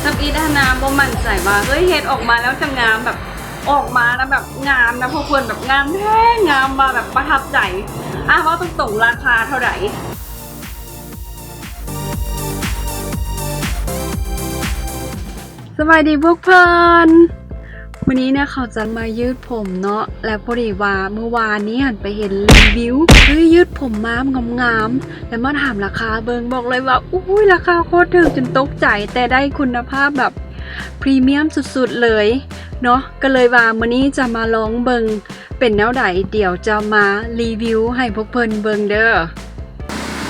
ທຳອິດຫັ້ນນະ ບໍ່ໝັ້ນໃຈວ່າ ເຮີ້ຍ ເຮັດອອກມາແລ້ວຈະງາມ ແບບ ອອກມາແລ້ວແບບງາມນະພວກເພິ່ນ ແບບງາມແທ້ ງາມວ່າແບບປະທັບໃຈ. ອາ ເວົ້າຕົງໆ ລາຄາເທົ່າໃດ? ສະບາຍດີພວກເພິ່ນ ມື້ນີ້ເນຍເຂົາຈະມາຍືດຜົມເນາະ ແລະ ພໍດີວ່າມື້ວານນີ້ຫັ້ນໄປເຫັນຣີວິວ ເຮີ້ຍ ຍືດຜົມມາງາມໆ ແລະ ມາຖາມລາຄາເບິ່ງ ບອກເລີຍວ່າ ອຸ້ຍ ລາຄາໂຄດຖືກຈົນຕົກໃຈ ແຕ່ໄດ້ຄຸນນະພາບແບບພຣີມຽມສຸດໆ ເລີຍເນາະ ກໍເລີຍວ່າມື້ນີ້ຈະມາລອງເບິ່ງ ເປັນແນວໃດ ດຽວຈະມາຣີວິວໃຫ້ພວກເພິ່ນເບິ່ງເດີ້.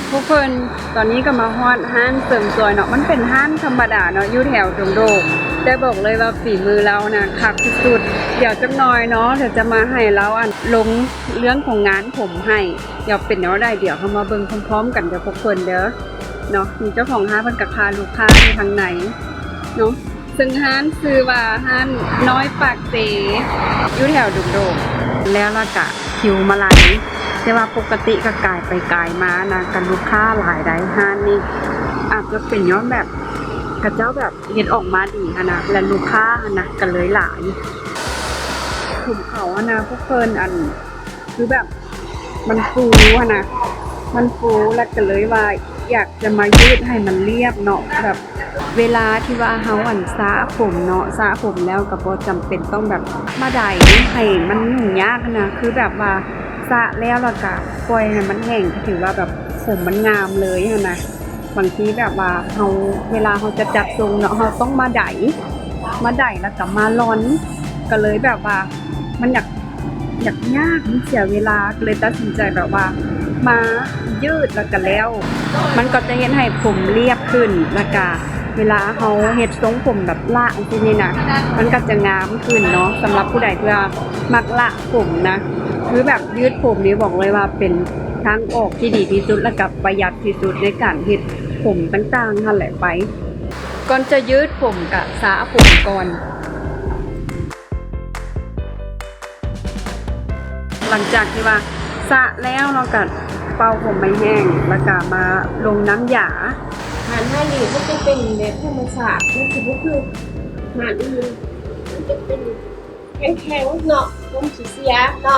ພວກເພິ່ນ ຕອນນີ້ກໍມາຮອດຮ້ານເສີມສວຍເນາະ ມັນເປັນຮ້ານທຳມະດາເນາະ ຢູ່ແຖວດົງໂດກ ແຕ່ບອກເລີຍວ່າຝີມືລາວນະຄັກທີ່ສຸດ. ດຽວຈັກໜ່ອຍເນາະ ດຽວຈະມາໃຫ້ລາວ ອັນ ລົງເລື່ອງຂອງງານຜົມໃຫ້ ດຽວເປັນແນວໃດ ດຽວເຮົາມາເບິ່ງພ້ອມໆ ກັນເດີ້ພວກເພິ່ນເດີ້ເນາະ. ນີ້ເຈົ້າຂອງຮ້ານເພິ່ນກໍພາລູກຄ້າຢູ່ທາງໃນເນາະ. ເຊິ່ງຮ້ານຊື່ວ່າຮ້ານນ້ອຍປາກເຊ ຢູ່ແຖວດົງໂດກ ແລ້ວລະກະຄິວມາຫຼາຍ ແຕ່ວ່າປົກກະຕິກະກາຍໄປກາຍມານະ ກະລູກຄ້າຫຼາຍໃດ໋. ຮ້ານນີ້ອາດຈະເປັນຍ້ອນແບບ ເຂົາເຈົ້າແບບເຮັດອອກມາດີຫັ້ນນະ ແລະ ລູກຄ້າຫັ້ນນະກະເລີຍຫຼາຍ. ຜົມເຂົາຫັ້ນນະ ພວກເພິ່ນ ອັນ ຄືແບບມັນຟູຫັ້ນນະ ມັນຟູ ແລ້ວກໍເລີຍວ່າຢາກຈະມາຍືດໃຫ້ມັນລຽບເນາະ ແບບເວລາທີ່ວ່າເຮົາ ອັນ ສະຜົມເນາະ ສະຜົມແລ້ວກໍບໍ່ຈຳເປັນຕ້ອງແບບມາໄດໃຫ້ມັນຫຍຸ້ງຍາກຫັ້ນນະ ຄືແບບວ່າສະແລ້ວ ແລ້ວກໍປ່ອຍໃຫ້ມັນແຫ້ງ ກໍຖືວ່າແບບຜົມມັນງາມເລີຍຫັ້ນນະ. ບາງທີແບບວ່າເຮົາ ເວລາເຮົາຈະຈັດຊົງເນາະ ເຮົາຕ້ອງມາໄດ ມາໄດແລ້ວກໍມາລອນ ກໍເລີຍແບບວ່າມັນຢາກ ຢາກຍາກ ມັນເສຍເວລາ ກໍເລີຍຕັດສິນໃຈແບບວ່າມາຍືດແລ້ວກໍແລ້ວ ມັນກໍຈະເຮັດໃຫ້ຜົມລຽບຂຶ້ນ ແລ້ວກະເວລາເຮົາເຮັດຊົງຜົມແບບລະຈັ່ງຊີ້ນີ້ນະ ມັນກໍຈະງາມຂຶ້ນເນາະ. ສຳລັບຜູ້ໃດທີ່ວ່າມັກລະຜົມນະ ຄືແບບຍືດຜົມນີ້ບອກເລີຍວ່າເປັນທາງອອກທີ່ດີທີ່ສຸດ ແລ້ວກໍປະຢັດທີ່ສຸດໃນການເຮັດຜົມຕ່າງໆ ຫັ້ນແຫຼະໄປ. ກ່ອນຈະຍືດຜົມກະສະຜົມກ່ອນ. ຫຼັງຈາກທີ່ວ່າສະແລ້ວເນາະ ກະເປົ່າຜົມໃຫ້ແຫ້ງ ແລ້ວກະມາລົງນ້ຳຢາ. ຫານເຮົານີ້ມັນຈະເປັນແບບທຳມະຊາດ ມັນຊິບໍ່ຄືຫານອື່ນ ມັນຈະເປັນແຂງໆ ເນາະ ຜົມຊິເສຍເນາະ.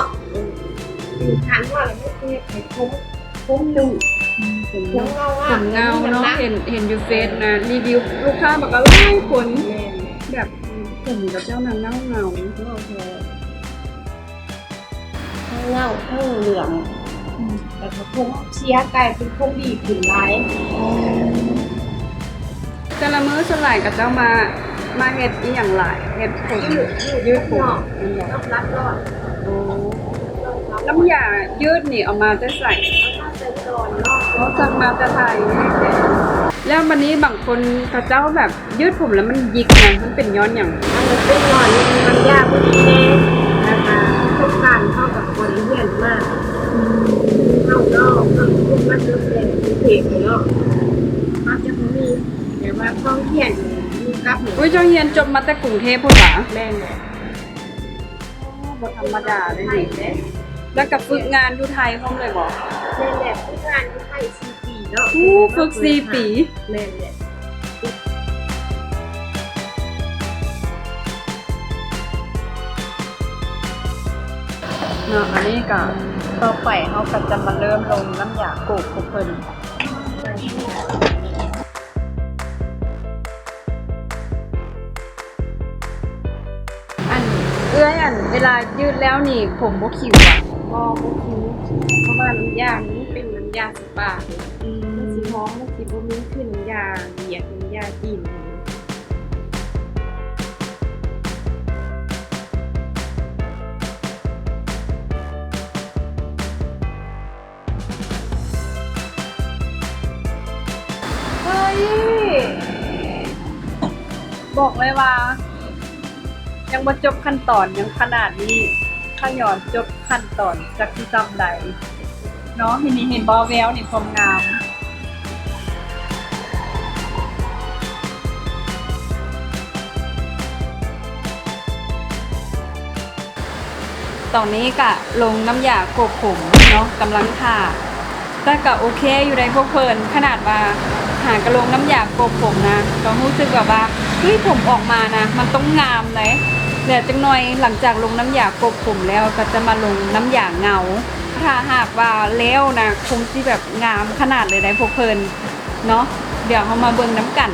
ເອີ ຫານເຮົາລະມັນຊິເຮັດໃຫ້ຜົມ ຜົມນຸ້ມ ອືມ ຜົມນຸ້ມ ຜົມເງົາ ຜົມເງົາເນາະ. ເຫັນ ເຫັນຢູ່ເຟສນະ ຣີວິວລູກຄ້າບັກຫຼາຍຄົນ ແມ່ນ ແບບ ຜົມຂະເຈົ້ານະເງົາໆ ເວົ້າແທ້ ທັງເງົາທັງເຫຼືອງ ອືມ ແລ້ວກໍຜົມເສຍກາຍເປັນຜົມດີຂຶ້ນຫຼາຍ. ອໍ ແຕ່ລະມື້ສ່ວນຫຼາຍຂະເຈົ້າມາ ມາເຮັດອີ່ຫຍັງຫຼາຍ? ເຮັດຜົມ ຍືດ ຍືດຜົມ ເນາະ ແມ່ນບໍ່? ລັດລອດ ໂອ້ ລັດລອດ ນ້ຳຢາຍືດນີ້ເອົາມາແຕ່ໃສ? ເອົາມາແຕ່ດອນເນາະ ເອົາສັ່ງມາແຕ່ໄທ. ແລ້ວບັດນີ້ບາງຄົນເຂົາເຈົ້າແບບ ຍືດຜົມແລ້ວມັນຫຍິກນະ ມັນເປັນຍ້ອນຫຍັງ? ອັນນີ້ເປັນຍ້ອນນ້ຳຢາບໍ່ດີແດ່ ແລ້ວກະປະສົບການເຮົາກະບໍ່ໄດ້ຮຽນມາ ອືມ ເຮົາເນາະ ເຮົາຮຽນມາຈົບແຕ່ກຸງເທບເນາະ ເຮົາຈະບໍ່ມີແບບວ່າຄວາມຮຽນຢູ່ກັບ ໂອ້ຍ ເຈົ້າຮຽນຈົບມາແຕ່ກຸງເທບພຸ້ນຫວາ? ແມ່ນແຫຼະ. ອໍ ບໍ່ທຳມະດາເດ້ນີ້ ແລ້ວກະຝຶກງານຢູ່ໄທພ້ອມເລີຍບໍ່? ແມ່ນແຫຼະ ຝຶກງານຢູ່ໄທສີ່ປີເນາະ. ໂອ້ ຝຶກສີ່ປີ ແມ່ນແຫຼະ ເນາະ. ອັນນີ້ກະ ຕໍ່ໄປເຮົາກະຈະມາເລີ່ມລົງນ້ຳຢາໂກກຂອງເພິ່ນ. ອັນ ເອື້ອຍ ອັນ ເວລາຍືດແລ້ວນີ້ຜົມບໍ່ຂິວຫວາ? ບໍ່ ບໍ່ຂິວ ເພາະວ່ານ້ຳຢານີ້ເປັນນ້ຳຢາສະປາ ອືມ ມັນຊິຫອມ ມັນຊິບໍ່ມີຄືນ້ຳຢາຫວຽດ ນ້ຳຢາຈີນ. ເຮີ້ຍ ບອກເລີຍວ່າຍັງບໍ່ຈົບຂັ້ນຕອນ ຍັງຂະໜາດນີ້ ຂະຫຍອນຈົບຂັ້ນຕອນຈັກຊິຊ່ຳໃດເນາະ. ເຫັນນີ້ ເຫັນບໍ່ ແວວນີ້ ຄວາມງາມ. ຕອນນີ້ກະລົງນ້ຳຢາກົບຜົມເນາະ ກຳລັງຖ້າ ແຕ່ກະໂອເຄຢູ່ໃດພວກເພິ່ນ ຂະໜາດວ່າໄທ ກະລົງນ້ຳຢາກົບຜົມນະ ກໍຮູ້ສຶກແບບວ່າ ເຮີ້ຍ ຜົມອອກມານະ ມັນຕ້ອງງາມເດ. ແລ້ວຈັກໜ່ອຍຫຼັງຈາກລົງນ້ຳຢາກົບຜົມແລ້ວ ກໍຈະມາລົງນ້ຳຢາເງົາ. ຖ້າຫາກວ່າແລ້ວນະ ຄົງຊິແບບງາມຂະໜາດເລີຍໃດພວກເພິ່ນເນາະ. ດຽວເຮົາມາເບິ່ງນຳກັນ.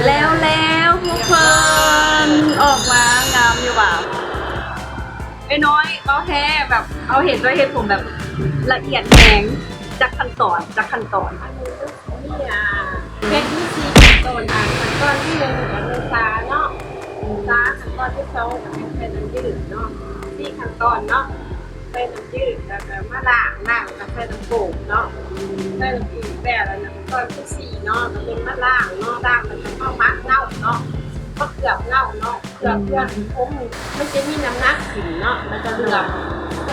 ແລ້ວແລ້ວ ພວກເພິ່ນ ອອກມາງາມຢູ່ຫວາ? ເອື້ອຍນ້ອຍ ເວົ້າແທ້ ແບບເຮົາເຫັນເຈົ້າເຮັດຜົມແບບລະອຽດແຮງ. ຈັກຂັ້ນຕອນ ຈັກຂັ້ນຕອນ? ອັນນີ້ມັນມີ ອ່າ ເຮັດມີສີ່ຂັ້ນຕອນ. ອ່າ ຂັ້ນຕອນທີໜຶ່ງກໍຄືຊາເນາະ ຊາ. ຂັ້ນຕອນທີສອງກໍແມ່ນໃສ່ນ້ຳຍືດເນາະ. ສີ່ຂັ້ນຕອນເນາະ ໃສ່ນ້ຳຍືດ ແລ້ວກໍມາລ້າງ ລ້າງແລ້ວກໍໃສ່ນ້ຳໂກກເນາະ ໃສ່ນ້ຳອີກແລ້ວ. ແລ້ວຂັ້ນຕອນທີສີ່ເນາະ ກໍແມ່ນມາລ້າງເນາະ ລ້າງແລ້ວກໍມາໝັກເງົາເນາະ ມາເກືອບເງົາເນາະ. ເພື່ອ ເພື່ອໃຫ້ຜົມມັນຈະມີນ້ຳໜັກຂຶ້ນເນາະ ແລ້ວກໍເລື່ອງ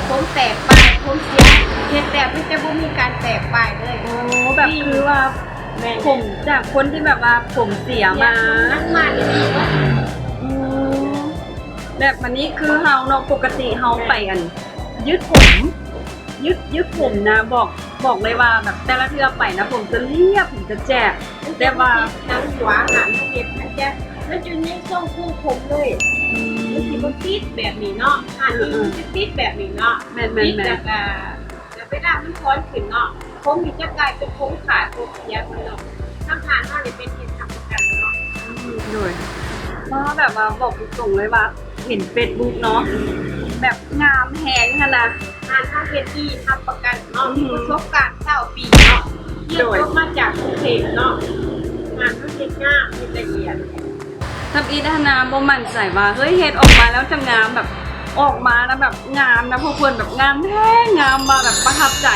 ຜົມແຕກປາຍ ຜົມເສຍ ເຮັດແລ້ວມັນຈະບໍ່ມີການແຕກປາຍເລີຍ. ໂອ້ ແບບຄືວ່າ ແມ່ນ ຜົມຈາກຄົນທີ່ແບບວ່າຜົມເສຍມາ ເສຍ ຜົມໜັກມາອີ່ຫຼີເນາະ. ອືມ ແບບອັນນີ້ຄືເຮົາເນາະ ປົກກະຕິເຮົາໄປອັນ ຍືດຜົມ ຍືດ ຍືດຜົມນະ ບອກ ບອກເລີຍວ່າແບບແຕ່ລະເທື່ອໄປນະ ຜົມຈະລຽບ ຜົມຈະແຈກ ແຕ່ວ່າ ໜັງຫົວຫັ້ນ ເຮົາເຮັດມັນຈະ ມັນຢູ່ໃນຊົງໂຄ້ງຜົມເລີຍ. ອືມ ມັນຊິບໍ່ຕິດແບບນີ້ເນາະ ອັນນີ້ ເອີ ມັນຈະຕິດແບບນີ້ເນາະ. ແມ່ນໆໆ ຕິດແລ້ວກະ ແລ້ວເວລາມັນຖອນຂຶ້ນເນາະ ຜົມນີ້ຈະກາຍເປັນຜົມຂາດ ຜົມເສຍໄປເນາະ. ທາງຮ້ານເຮົານີ້ເປັນເຮັດຮັບປະກັນເນາະ. ອືມ ໂດຍ ເພາະວ່າແບບວ່າບອກຕົງໆເລີຍວ່າ ເຫັນເຟສບຸກເນາະ ແບບງາມແຮງຫັ້ນນະ. ຮ້ານເຮົາເຮັດດີຮັບປະກັນເນາະ ອືມ ມີປະສົບການຊາວປີເນາະ ຮຽນ ໂດຍ ຈົບມາຈາກກຸງເທບເນາະ. ຮ້ານເຮົາເຮັດງາມ ເຮັດລະອຽດ. ທຳອິດຫັ້ນນະ ບໍ່ໝັ້ນໃຈວ່າ ເຮີ້ຍ ເຮັດອອກມາແລ້ວຈະງາມ ແບບອອກມາແລ້ວແບບງາມນະ ພວກເພິ່ນແບບງາມແທ້ ງາມວ່າແບບປະທັບໃຈ.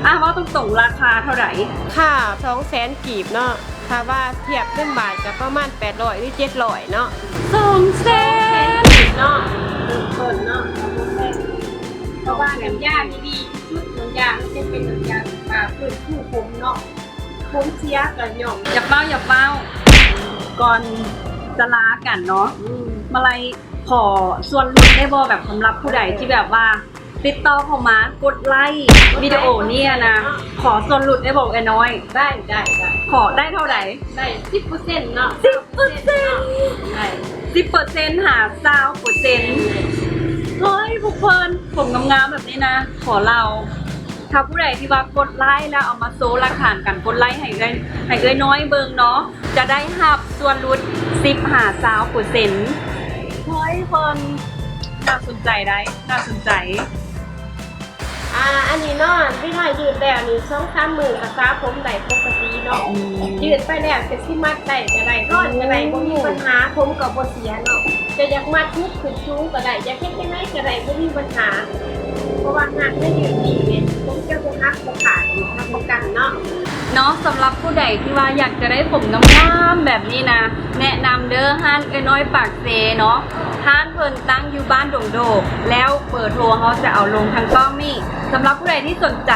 ອ່ະ ເວົ້າຕົງໆ ລາຄາເທົ່າໃດ? ຄ່າສອງແສນກີບເນາະ. ຖ້າວ່າທຽບເປັນບາດກໍປະມານແປດຮ້ອຍ ຫຼື ເຈັດຮ້ອຍເນາະ. ສອງແສນ ເນາະ ເລີ່ມຕົ້ນເນາະ ເພາະວ່ານ້ຳຢານີ້ດີທີ່ສຸດ ນ້ຳຢາມັນຈະເປັນນ້ຳຢາ ອ່າ ຟື້ນຟູຜົມເນາະ ຜົມເສຍກໍຫຍ້ອນ. ຢ່າຟ້າວ ຢ່າຟ້າວ ກ່ອນຈະລາກັນເນາະ ອືມ ມາໄລ ຂໍສ່ວນຫຼຸດໄດ້ບໍ່? ແບບສຳລັບຜູ້ໃດທີ່ແບບວ່າຕິດຕໍ່ເຂົ້າມາກົດໄລ້ວິດີໂອນີ້ນະ ຂໍສ່ວນຫຼຸດໄດ້ບໍ່ເອື້ອຍນ້ອຍ? ໄດ້ ໄດ້ ໄດ້. ຂໍໄດ້ເທົ່າໃດ? ໄດ້ສິບເປີເຊັນເນາະ. ສິບເປີເຊັນ ໄດ້ ສິບເປີເຊັນຫາຊາວເປີເຊັນ. ເຮີ້ຍ ພວກເພິ່ນ ຜົມງາມໆແບບນີ້ນະ ຂໍເລົ່າ ຖ້າຜູ້ໃດທີ່ວ່າກົດໄລ້ແລ້ວເອົາມາໂຊຫຼັກຖານການກົດໄລ້ໃຫ້ເອື້ອຍ ໃຫ້ເອື້ອຍນ້ອຍເບິ່ງເນາະ ຈະໄດ້ຮັບສ່ວນຫຼຸດສິບຫາຊາວເປີເຊັນ. ເຮີ້ຍ ເພິ່ນ ໜ້າສົນໃຈໄດ໋ ໜ້າສົນໃຈ. ອ່າ ອັນນີ້ເນາະ ເອື້ອຍນ້ອຍຍືດແລ້ວນີ້ ສອງສາມມື້ກໍສະຜົມໄດ້ປົກກະຕິເນາະ. ອືມ ຍືດໄປແລ້ວຈະຊິມັດໄດ້ກໍໄດ້ ຮ້ອນກໍໄດ້ ບໍ່ມີບັນຫາ ຜົມກໍບໍ່ເສຍເນາະ. ຈະຢາກມັດຫຸບຂຶ້ນສູງກໍໄດ້ ຢາກເຮັດຈັ່ງໃດກໍໄດ້ ບໍ່ມີບັນຫາ ເພາະວ່າຫາກມັນຍືດດີເດ້ ຜົມຈະບໍ່ຫັກບໍ່ຂາດ ຮັບປະກັນເນາະ. ເນາະ ສຳລັບຜູ້ໃດທີ່ວ່າຢາກຈະໄດ້ຜົມງາມໆແບບນີ້ນະ ແນະນຳເດີ ຮ້ານເອື້ອຍນ້ອຍປາກເຊເນາະ. ຮ້ານເພິ່ນຕັ້ງຢູ່ບ້ານດົງໂດກ ແລ້ວເບີໂທເຮົາຈະເອົາລົງທາງກ້ອງນີ້. ສຳລັບຜູ້ໃດທີ່ສົນໃຈ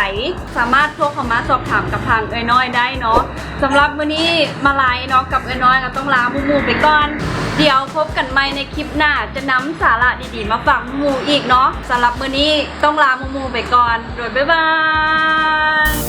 ສາມາດໂທເຂົ້າມາສອບຖາມກັບທາງເອື້ອຍນ້ອຍໄດ້ເນາະ. ສຳລັບມື້ນີ້ມາໄລເນາະ ກັບເອື້ອຍນ້ອຍກໍຕ້ອງລາໝູ່ໆໄປກ່ອນ. ດຽວພົບກັນໃໝ່ໃນຄລິບໜ້າ ຈະນຳສາລະດີໆມາຝາກໝູ່ໆອີກເນາະ. ສຳລັບມື້ນີ້ຕ້ອງລາໝູ່ໆໄປກ່ອນ. ໂດຍ ບາຍບາຍ.